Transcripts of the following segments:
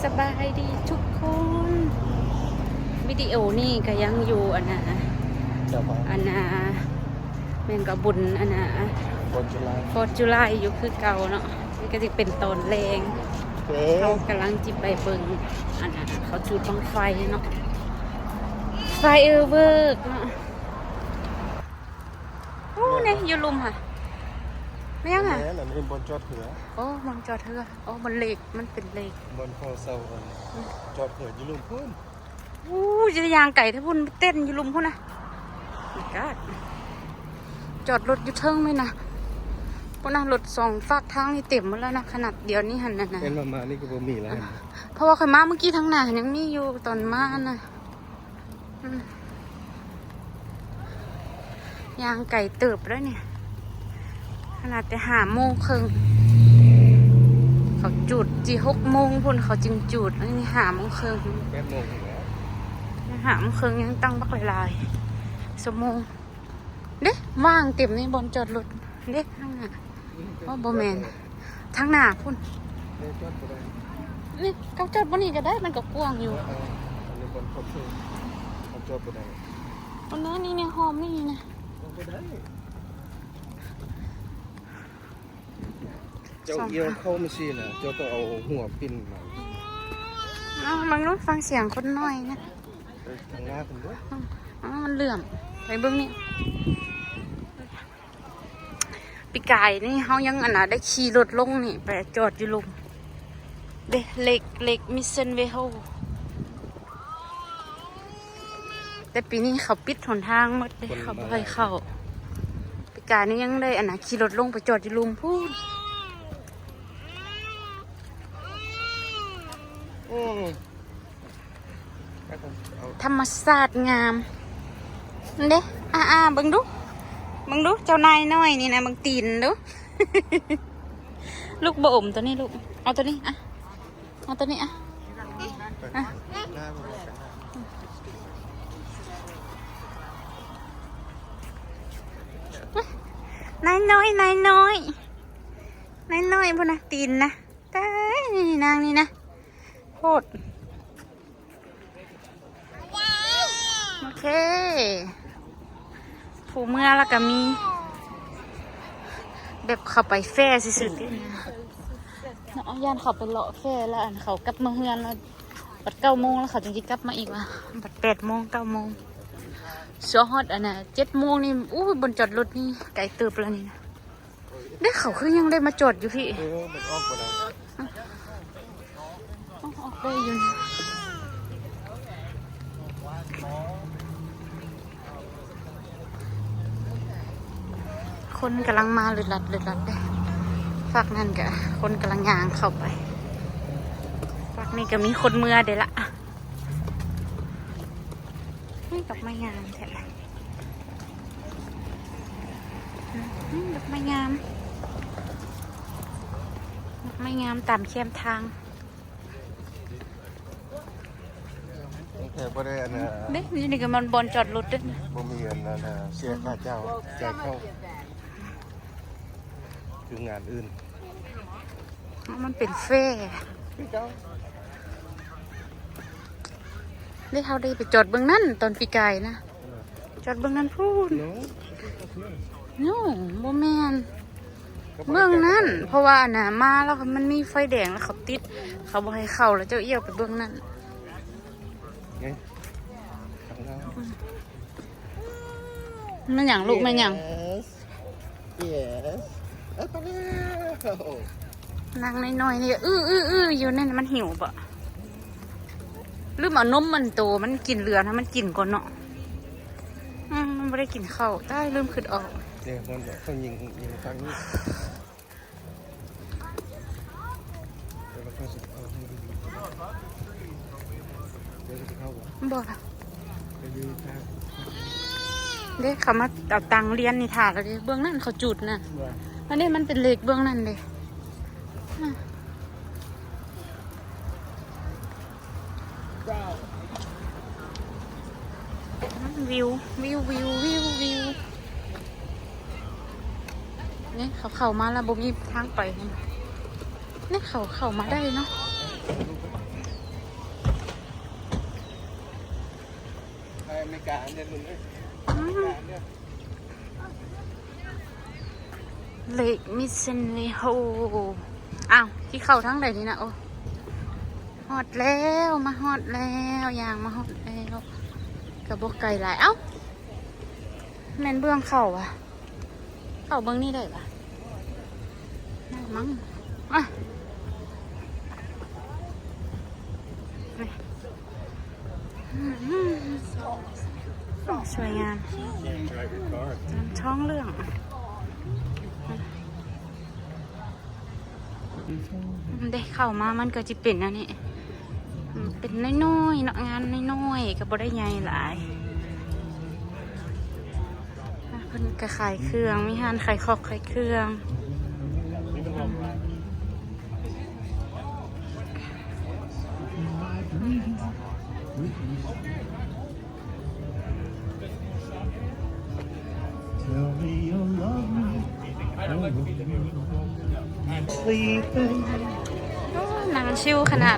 ສະບາຍດີທຸກຄົນ ວິດີໂອນີ້ກໍຍັງຢູ່ອັນນ່າ ເຈົ້າຂອງ ອັນນ່າ ແມ່ນກໍບຸນອັນນ່າ ຟອດຈູລາຍ ຟອດຈູລາຍຢູ່ຄືເກົ່າເນາະ. ນີ້ກໍຊິເປັນຕອນແລງ ໂອເຄ ເຮົາກຳລັງຊິໄປເບິ່ງອັນນ່າ ເຂົາຈູດບັ້ງໄຟເນາະ ໄຟເອີເວີກເນາະ. ໂອ້ ແມ່ນບໍ່ ນີ້ຢູ່ລຸ່ມຫະ ແມ່ນຫຍັງຫະ ແມ່ນ ອັນນີ້ບ່ອນຈອດເຮືອ ໂອ້ ບ່ອນຈອດເຮືອ ໂອ້ ບ່ອນເລກ ມັນເປັນເລກ ບ່ອນເຂົາເຊົ່າ ອືມ ຈອດເຮືອຢູ່ລຸ່ມພຸ້ນ. ໂອ້ ຈະຍ່າງໄກແທ້ພຸ້ນ ເຕັ້ນຢູ່ລຸ່ມພຸ້ນນະ ມາຍກອດ ຈອດລົດຢູ່ເທິງແມ່ນນະ ພຸ້ນນະ ລົດສອງຟາກທາງນີ້ເຕັມໝົດແລ້ວນະ ຂະໜາດດຽວນີ້ຫັ້ນນະ ເຫັນວ່າມານີ້ກໍບໍ່ມີແລ້ວ ເພາະວ່າຂ້ອຍມາມື້ກີ້ທາງໜ້າຍັງມີຢູ່ຕອນມານະ. ອືມ ຍ່າງໄກເຕີບເດ້ນີ້ ຂະໜາດແຕ່ຫ້າໂມງເຄິ່ງ ເຂົາຈູດ ຊິຫົກໂມງພຸ້ນເຂົາຈຶ່ງຈູດ ອັນນີ້ຫ້າໂມງເຄິ່ງ ແປດໂມງພຸ້ນແຫຼະ ຫ້າໂມງເຄິ່ງຍັງຕັ້ງບັກຫຼາຍໆຊົ່ວໂມງ. ເດ້ ວ່າງເຕັມນີ້ບ່ອນຈອດລົດເດ້ ທາງໜ້າ ອືມ ໂອ້ ບໍ່ແມ່ນ ທາງໜ້າພຸ້ນ ເດ້ ຈອດບໍ່ໄດ້ ນີ້ ເຂົາຈອດບ່ອນນີ້ກໍໄດ້ ມັນກໍກວ້າງຢູ່ ເອີ ອັນນີ້ບ່ອນເຂົາເຊີນ ເຂົາຈອດບໍ່ໄດ້ ອັນນັ້ນນີ້ ໃນຮ່ອມນີ້ນະ ອອກບໍ່ໄດ້. ເຈົ້າ ສອງ ອຽງເຂົ້າມາຊີ້ນະ ເຈົ້າຕ້ອງເອົາຫົວປິ່ນມາ ເອົາ ເບິ່ງດູ ຟັງສຽງຄົນນ້ອຍນະ ເອີ ທາງໜ້າພຸ້ນເດີ ເອົາ ມັນເຫຼື້ອມ ໄປເບິ່ງນີ້. ປີກາຍນີ້ເຮົາຍັງ ອັນນ່າ ໄດ້ຂີ່ລົດລົງນີ້ ໄປຈອດຢູ່ລຸ່ມເດ້ ເລກ ເລກມິດເຊັນເວໂຮ ແຕ່ປີນີ້ເຂົາປິດຫົນທາງໝົດເດ້ ຄົນ ເຂົາບໍ່ໃຫ້ເຂົ້າ ມາຫຼາຍ ປີກາຍນີ້ຍັງໄດ້ ອັນນ່າ ຂີ່ລົດລົງໄປຈອດຢູ່ລຸ່ມພຸ້ນ. ອືມ ທຳມະຊາດງາມເດ້ ອາໆ ເບິ່ງດູ ເບິ່ງດູ ເຈົ້ານາຍນ້ອຍນີ້ນະ ເບິ່ງຕີນດູ ລູກບໍ່ອົມໂຕນີ້ລູກ ເອົາໂຕນີ້ ອະ ເອົາໂຕນີ້ ອະ ອະ ນາຍນ້ອຍ ນາຍນ້ອຍ ນາຍນ້ອຍພຸ້ນນະ ຕີນນະ ຕາຍ ນີ້ນາງນີ້ນະ ໂພດ ໂອເຄ ຜູ້ເມືອລະກະມີ ແບບເຂົ້າໄປແຟຊື່ໆຕິ ເນາະ ຢ້ານເຂົາໄປເລາະແຟ ລະອັນເຂົາກັບມາເຮືອນ ລະບັດເກົ້າໂມງ ລະເຂົາຈຶ່ງຊິກັບມາອີກວ່າ ບັດແປດໂມງ ເກົ້າໂມງ ຊວຍຮອດອັນນ່າ ເຈັດໂມງນີ້ ອູ້ຍ ບ່ອນຈອດລົດນີ້ໄກເຕີບລະນີ້ນະ. ເດ້ ເຂົາຄືຍັງໄດ້ມາຈອດຢູ່ພີ້ ເອີ ມັນອອກບໍ່ໄດ້ ອອກໄດ້ຢູ່ ຄົນກຳລັງມາເລີດລັດເລີດລັດເດ້ ຟາກນັ້ນກະຄົນກຳລັງຍ່າງເຂົ້າໄປ ຟາກນີ້ກະມີຄົນເມືອເດ້ລະ. ເຮີ້ຍ ດອກໄມ້ງາມແທ້ ອືມ ດອກໄມ້ງາມ ດອກໄມ້ງາມຕາມແຄມທາງ ແຕ່ບໍ່ໄດ້ອັນນ່າ ເດ້ ຢູ່ນີ້ກໍມັນບ່ອນຈອດລົດເດ້ ບໍ່ມີອັນນັ້ນນະ ເສຍຄ່າເຊົ່າ ຈ່າຍເຂົ້າ ຄືງານອື່ນ ມັນເປັນແຟ ຄືເກົ່າ. ເດ້ ເຮົາໄດ້ໄປຈອດເບື້ອງນັ້ນຕອນປີກາຍນະ ຈອດເບື້ອງນັ້ນພຸ້ນ ໂນ ໂນ ບໍ່ແມ່ນ ເບື້ອງນັ້ນ ເພາະວ່າອັນນ່າ ມາແລ້ວມັນມີໄຟແດງ ແລ້ວເຂົາຕິດ ເຂົາບໍ່ໃຫ້ເຂົ້າ ແລ້ວເຈົ້າອຽວໄປເບື້ອງນັ້ນ ນີ້ ອືມ ແມ່ນຫຍັງລູກ ແມ່ນຫຍັງ? Yes. Yes. ເອົາໄປແລ້ວ ນາງນ້ອຍໆນີ້ ອືໆໆຢູ່ນັ້ນ ມັນຫິວບໍ່? ລືມເອົານົມມັນໂຕມັນກິນເຫຼືອນະ ມັນກິນກ່ອນເນາະ ອືມ ມັນບໍ່ໄດ້ກິນເຂົ້າ ຕາຍ ລືມຄິດອອກ ເດ້ ມັນເຂົາຍິງ ຍິງທາງນີ້. ບໍ່ ເດ້ ເຂົາມາເອົາຕັງລຽນນີ້ຖ້າແລ້ວເດ້ ເບື້ອງນັ້ນເຂົາຈູດນະ ອັນນີ້ມັນເປັນເລກເບື້ອງນັ້ນເດ້. ວິວ ວິວ ວິວ ວິວ ນີ້ເຂົາເຂົ້າມາແລ້ວບໍ່ມີທາງໄປ ນີ້ເຂົາເຂົ້າມາໄດ້ເນາະ. ເລກມິສເຊນເນໂຮ ອ້າວ ຊິເຂົ້າທາງໃດນີ້ນະ? ໂອ້ ຮອດແລ້ວ ມາຮອດແລ້ວ ຍ່າງມາຮອດແລ້ວ ກະບໍ່ໄກຫຼາຍ. ເອົ້າ ແມ່ນເບື້ອງເຂົ້າຫວາ? ເຂົ້າເບິ່ງນີ້ໄດ້ຫວາ? ໄດ້ມັ້ງ. ອາ ນີ້ ອືມ ສວຍງາມ ຈານທອງເຫຼືອງ. ເດ້ ເຂົ້າມາມັນກະຊິເປັນອັນນີ້ ເປັນນ້ອຍໆເນາະ ງານນ້ອຍໆ ກະບໍ່ໄດ້ໃຫຍ່ຫຼາຍ. ເພິ່ນກະຂາຍເຄື່ອງ ມີຮ້ານຂາຍຂອກຂາຍເຄື່ອງ. Tell me you love me. ໂອ້ ນັ່ງຊິວຂະໜາດ.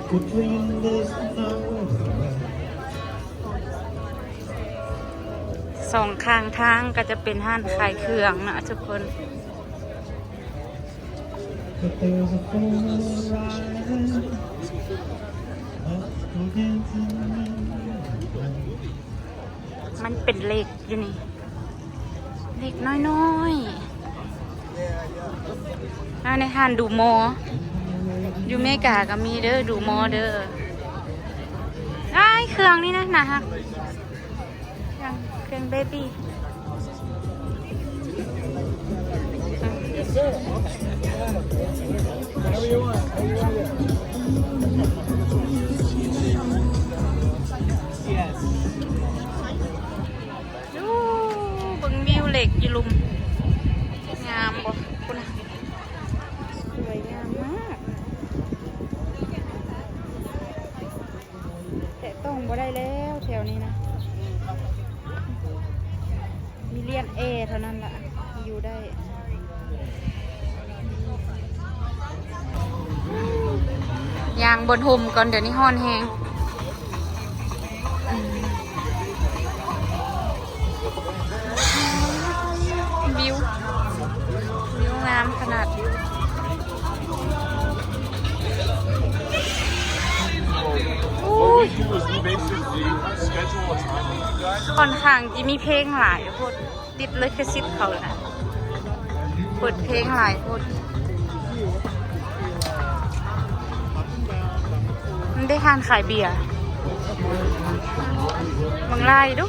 ສອງຂ້າງທາງກະຈະເປັນຮ້ານຂາຍເຄື່ອງນະທຸກຄົນ. But there's a full moon rising. Let's go dancing in the moonlight. ມັນເປັນເລກຢູ່ນີ້ ເລກນ້ອຍໆ. ອ່າ ໃນຮ້ານດູມໍ ຢູ່ເມກາກະມີເດີ ດູມໍເດີ. ອ້າຍ ເຄື່ອງນີ້ນະ ໜ້າຮັກ. ເຄື່ອງ ເຄື່ອງເບບີ້. ໂອ້ ເບິ່ງວິວເລກຢູ່ລຸ່ມ ງາມບໍ່? ພຸ້ນນະ ສວຍງາມມາກ. ແຕະຕ້ອງບໍ່ໄດ້ແລ້ວແຖວນີ້ນະ ມີລຽນແອເທົ່ານັ້ນລະ ຢູ່ໄດ້. ຍ່າງບົນຮົ່ມກ່ອນ ດຽວນີ້ຮ້ອນແຮງ. ອືມ ວິວ ວິວງາມຂະໜາດ. ໂອ້ຍ ຂ້ອນຂ້າງຊິມີເພງຫຼາຍໂພດ ຕິດລິຂະສິດເຂົານະ ເປີດເພງຫຼາຍໂພດ. ມັນໄດ້ຮ້ານຂາຍເບຍ ເບິ່ງລາຍດູ.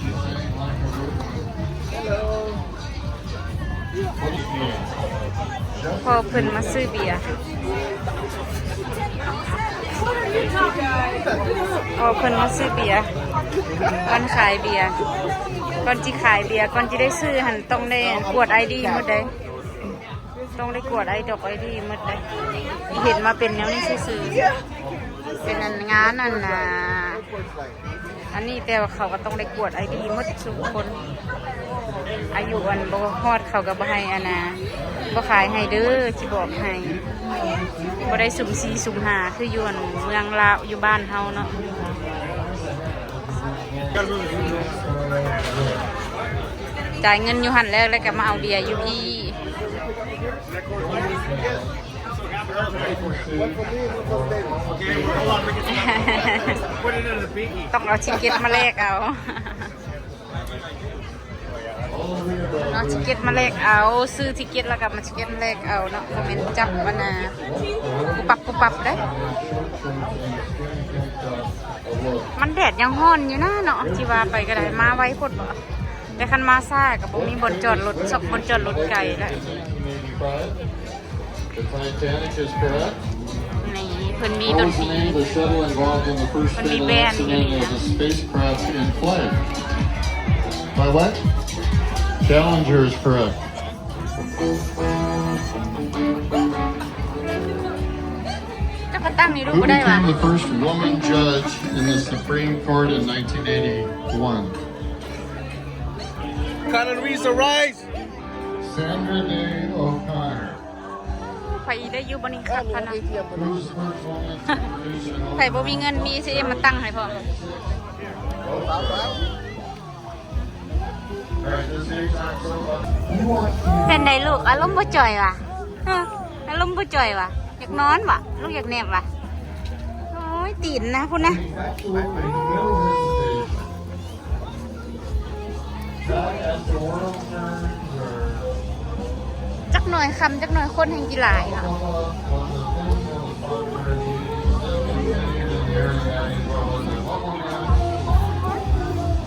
ພໍ່ເພິ່ນມາຊື້ເບຍ ພໍ່ເພິ່ນມາຊື້ເບຍ ກ່ອນຂາຍເບຍ ກ່ອນຊິຂາຍເບຍ ກ່ອນຊິໄດ້ຊື້ຫັ້ນ ຕ້ອງໄດ້ກວດໄອດີໝົດເດ້ ຕ້ອງໄດ້ກວດໄອດົກໄອດີໝົດເດ້. ເຫັນວ່າເປັນແນວນີ້ຊື່ໆ ເປັນອັນງານອັນນ່າ ອັນນີ້ ແຕ່ວ່າເຂົາກະຕ້ອງໄດ້ກວດໄອດີໝົດທຸກຄົນ ອາຍຸອັນບໍ່ຮອດເຂົາກະບໍ່ໃຫ້ອັນນ່າ ບໍ່ຂາຍໃຫ້ເດີ ຊິບອກໃຫ້ ບໍ່ໄດ້ສຸ່ມສີ່ສຸ່ມຫ້າຄືຢູ່ອັນເມືອງລາວ ຢູ່ບ້ານເຮົາເນາະ. ຈ່າຍເງິນຢູ່ຫັ້ນແລ້ວ ແລ້ວກະມາເອົາເບຍຢູ່ພີ້. ຕ້ອງເອົາທິກເກັດມາແລກເອົາ ເອົາທິກເກັດມາແລກເອົາ ຊື້ທິກເກັດແລ້ວກະມາທິກເກັດມາແລກເອົາເນາະ ບໍ່ແມ່ນຈັບອັນນ່າ ປຸບປັບປຸບປັບເດ້. ມັນແດດຍັງຮ້ອນຢູ່ນະເນາະ ຊິວ່າໄປກະໄດ້ ມາໄວໂພດບໍ ແຕ່ຄັນມາຊ້າກະບໍ່ມີບ່ອນຈອດລົດ ຊອກບ່ອນຈອດລົດໄກລະ. The Titanic is correct. ນີ້ ເພິ່ນມີດົນຕີ What was the name of the shuttle involved in the first ເພິ່ນມີ fatal ແບນ accident ນີ້ of a spacecraft in flight? By what? Challenger is correct. ເຈົ້າກະຕັ້ງນີ້ດູ Who ບໍ່ໄດ້ຫວາ? Became the first woman judge in the Supreme Court in nineteen eighty-one? Condoleezza Rice. Sandra Day O'Connor. ໄຜໄດ້ຢູ່ບໍ່ນີ້ ຄັກຂະໜາດ Who's the first woman to produce an ໄຜບໍ່ມີເງິນ ມີ ເອສ ເອັມ ມາຕັ້ງໃຫ້ພ້ອມ. ເອົາ ເອົາ ເອົາ. ເປັນໃດລູກ ອາລົມບໍ່ຈ່ອຍຫວາ? ເອີ ອາລົມບໍ່ຈ່ອຍຫວາ? ຢາກນອນຫວາ? ລູກຢາກແນບຫວາ? ໂອ້ຍ ຕີນນະ ພຸ້ນນະ. ໂອ້ຍ ຈັກໜ່ອຍຄ່ຳ ຈັກໜ່ອຍຄົນແຮ່ງຊິຫຼາຍເນາະ.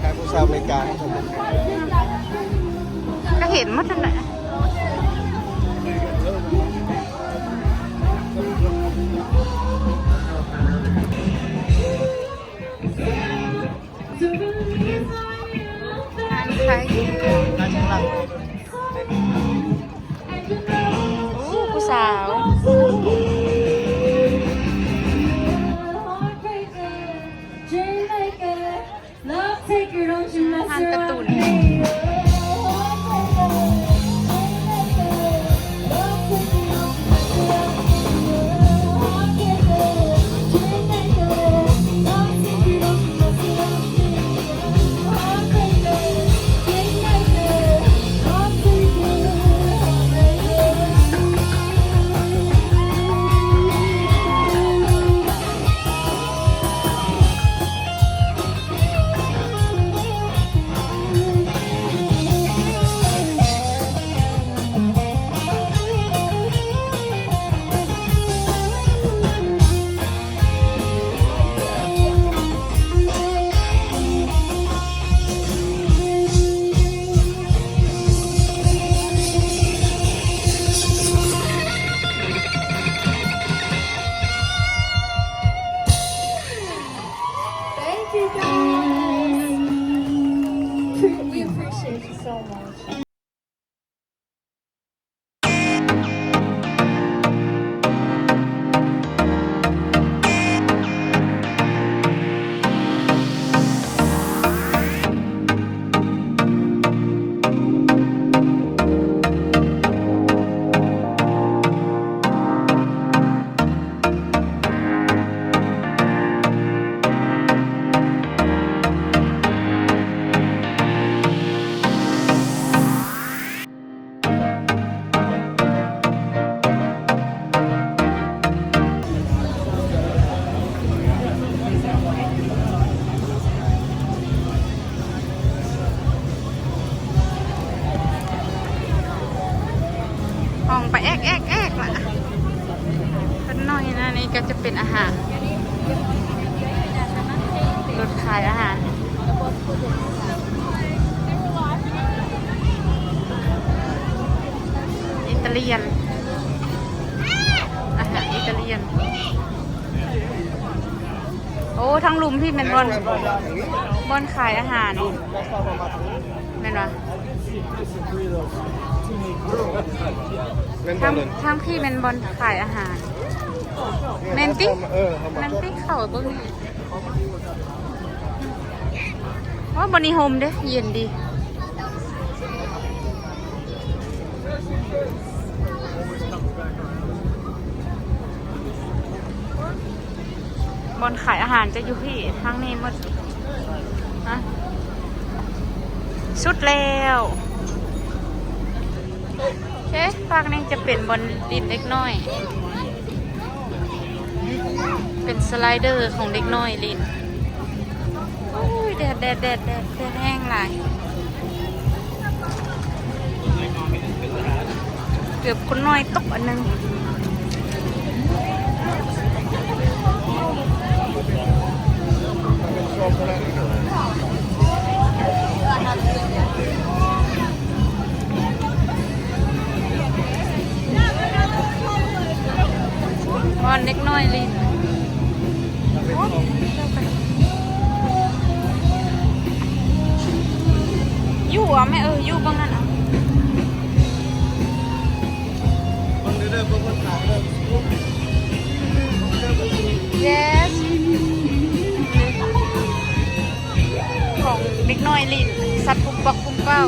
ຂາຍຜູ້ສາວອາເມລິກາໃຫ້ເຂົາເບິ່ງ ກໍເຫັນໝົດຫັ້ນແຫຼະ. ຮ້ານຂາຍ ໂອ້ ຜູ້ສາວ ຮ້ານກາຕູນ. Thank you, guys. We appreciate you so much. ຫ້ອງໄປແອກໆໆລະ ເພິ່ນໜ້ອຍນະ. ນີ້ກໍຈະເປັນອາຫານ ລົດຂາຍອາຫານ ອີຕາລຽນ ອາຫານອີຕາລຽນ. ໂອ້ ທາງລຸ່ມພີ້ແມ່ນບ່ອນ ບ່ອນຂາຍອາຫານ ແມ່ນຫວາ? ທາງ ທາງພີ້ແມ່ນບ່ອນຂາຍອາຫານ ແມ່ນຕິ? ເອີ ແມ່ນຕິ? ເຂົ້າເບິ່ງນີ້. ໂອ້ ບ່ອນນີ້ຮົ່ມເດ້ ເຢັນດີ. ບ່ອນຂາຍອາຫານຈະຢູ່ພີ້ ທາງນີ້ໝົດ. ອະ ສຸດແລ້ວ. ເຄ ພາກນີ້ຈະເປັນບ່ອນຫຼິ້ນເດັກນ້ອຍ ເປັນສະໄລເດີຂອງເດັກນ້ອຍຫຼິ້ນ. ໂອ້ຍ ແດດ ແດດ ແດດ ແດດ ແດດແຮງຫຼາຍ ເກືອບຄົນນ້ອຍຕົກອັນໜຶ່ງ. ບ່ອນເດັກນ້ອຍຫຼິ້ນ ຢູ່ອະແມ່ ເອີ ຢູ່ເບິ່ງນັ້ນອະ. Yes ຂອງເດັກນ້ອຍຫຼິ້ນ ສັດປຸ້ມປັອກປຸ້ມເປົ້າ.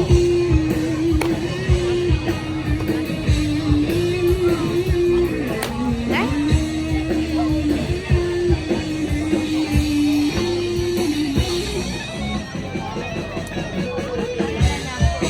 ເ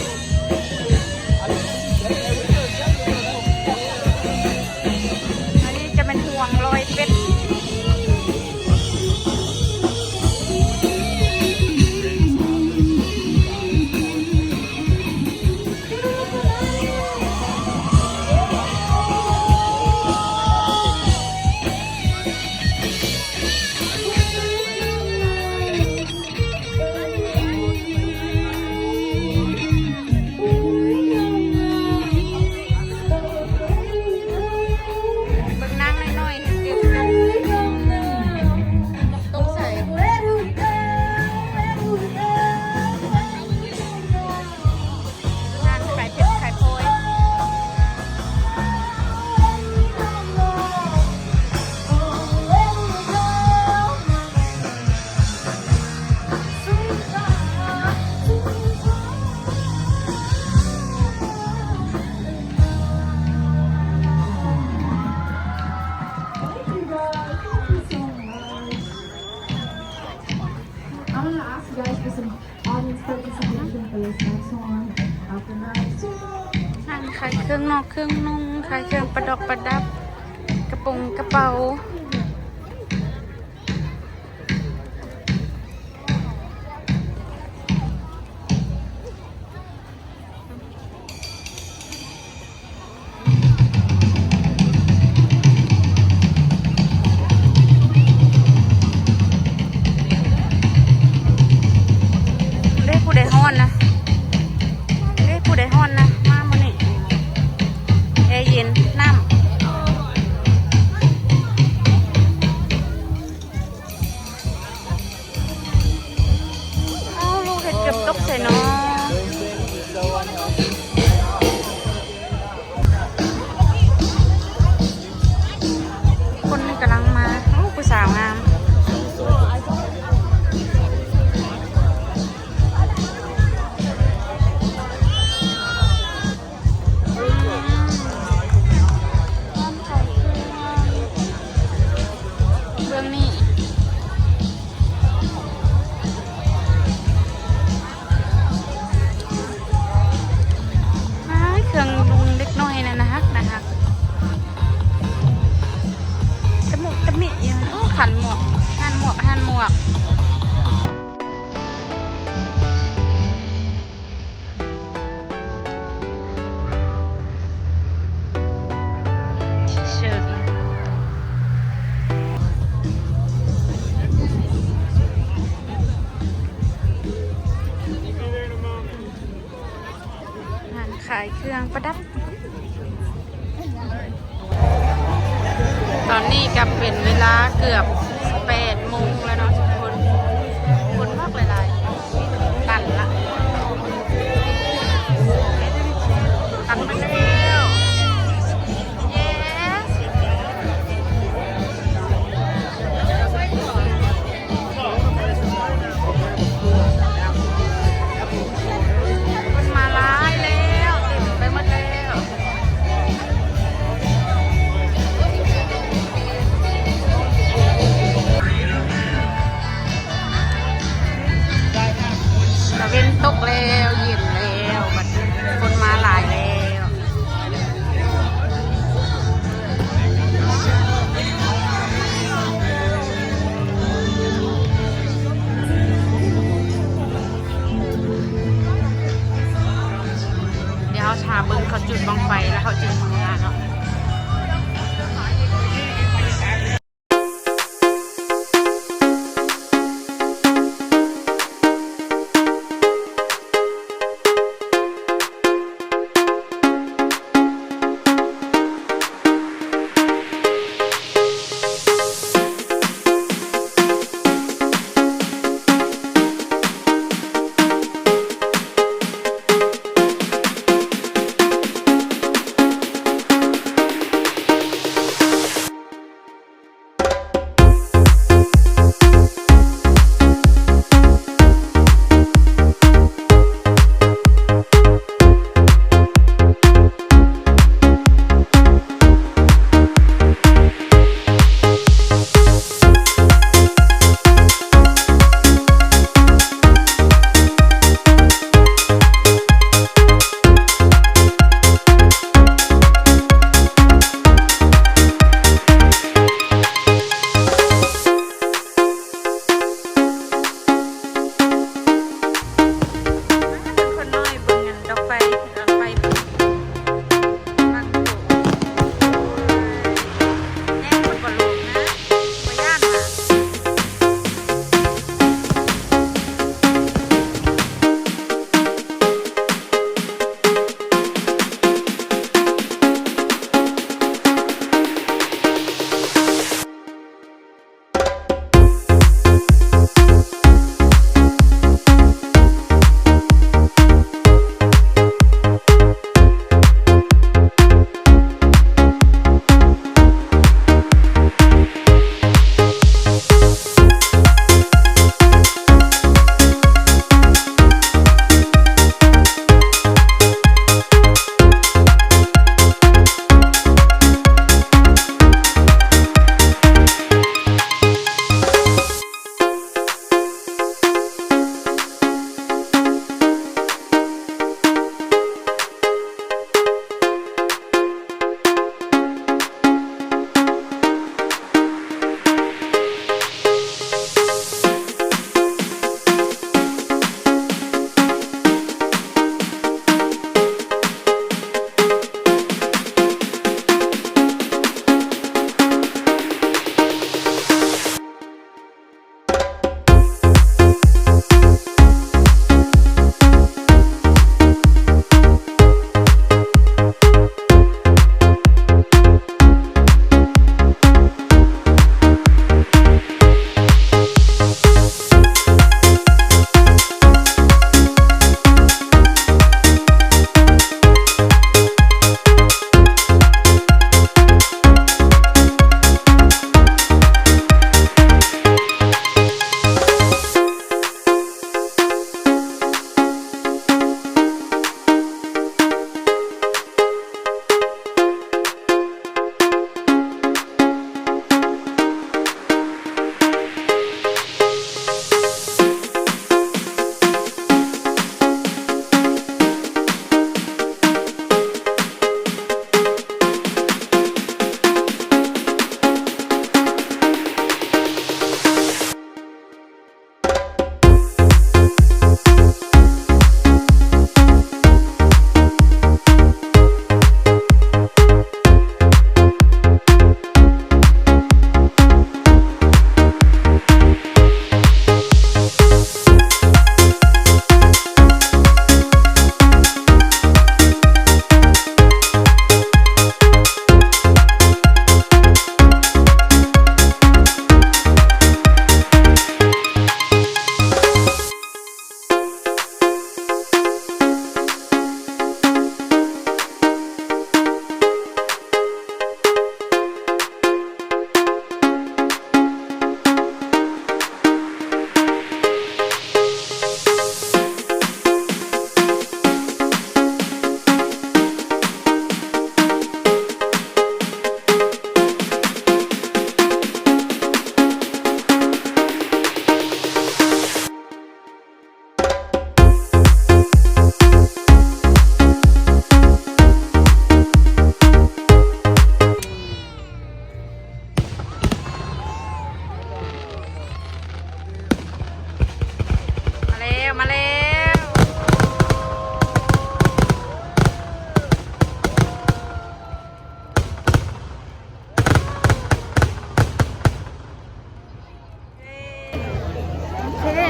ຂາຍເຄື່ອງນອກເຄື່ອງນຸ່ງ ຂາຍເຄື່ອງປະດັບປະດັບ ກະປົງກະເປົາ. ເດ້ ຜູ້ໃດຮ້ອນນະ ເດ້ ຜູ້ໃດຮ້ອນນະ ມາມື້ນີ້ ແອເຢັນ ນ້ຳ. ເອົາ ລູກເຫັດເກືອບຕົກໃສ່ເນາະ. ຄົນກຳລັງມາ. ໂອ້ ຜູ້ສາວງາມ. ເບື້ອງນີ້ ອ້າຍ ເຄື່ອງລຸງເດັກນ້ອຍນະ ໜ້າຮັກ ໜ້າຮັກ ຕະມຸຕະມິຢູ່. ໂອ້ ຮ້ານໝວກ ຮ້ານໝວກ ຮ້ານໝວກ. ຮ້ານຂາຍເຄື່ອງປະດັບ. ຕອນນີ້ກໍເປັນເວລາເກືອບແປດໂມງແລ້ວເນາະທຸກຄົນ. ຄົນບັກຫຼາຍໆ ຕັນລະ ຕັນມາແລ້ວ. ຄົນມາຫຼາຍແລ້ວ ເຕັມໄປໝົດແລ້ວ. ເ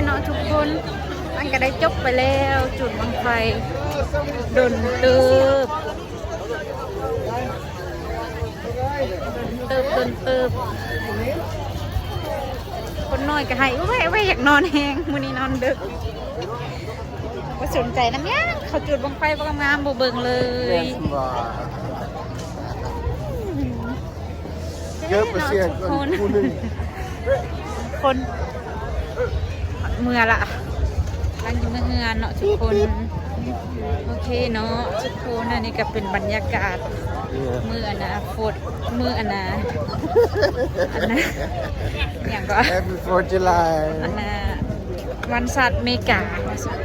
ເນາະທຸກຄົນ ມັນກໍໄດ້ຈົບໄປແລ້ວ ຈູດບັ້ງໄຟດົນເຕີບ ດົນເຕີບ ດົນເຕີບ. ຄົນນ້ອຍກໍໄຫ້ ໂອ້ຍ ໂອ້ຍ ຢາກນອນແຮງ ມື້ນີ້ນອນດຶກ ບໍ່ສົນໃຈນຳຫຍັງ ເຂົາຈູດບັ້ງໄຟບໍ່ງາມ ບໍ່ເບິ່ງເລີຍ. ແມ່ນບໍ່? ເກີບປະເສດຄົນ ຄົນເມືອລະ ກຳລັງຈະເມືອເຮືອນເນາະທຸກຄົນ. ໂອເຄເນາະທຸກຄົນ ອັນນີ້ກໍເປັນບັນຍາກາດ ເອີ ມື້ອະນາຄົດ ມື້ອະນາ ອັນນາ ຫຍັງກໍ Happy Fourth of July ອັນນາ ວັນຊາດເມກາ ສຳ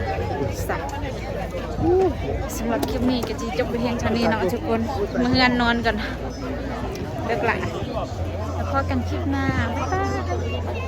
ສລັບຄລິບນີ້ກໍຊິຈົບໄປພຽງເທົ່ານີ້ເນາະທຸກຄົນ ເມືອເຮືອນນອນກ່ອນ ເລີກລະ ແລ້ວພໍ້ກັນຄລິບໜ້າ ບາຍບາຍ.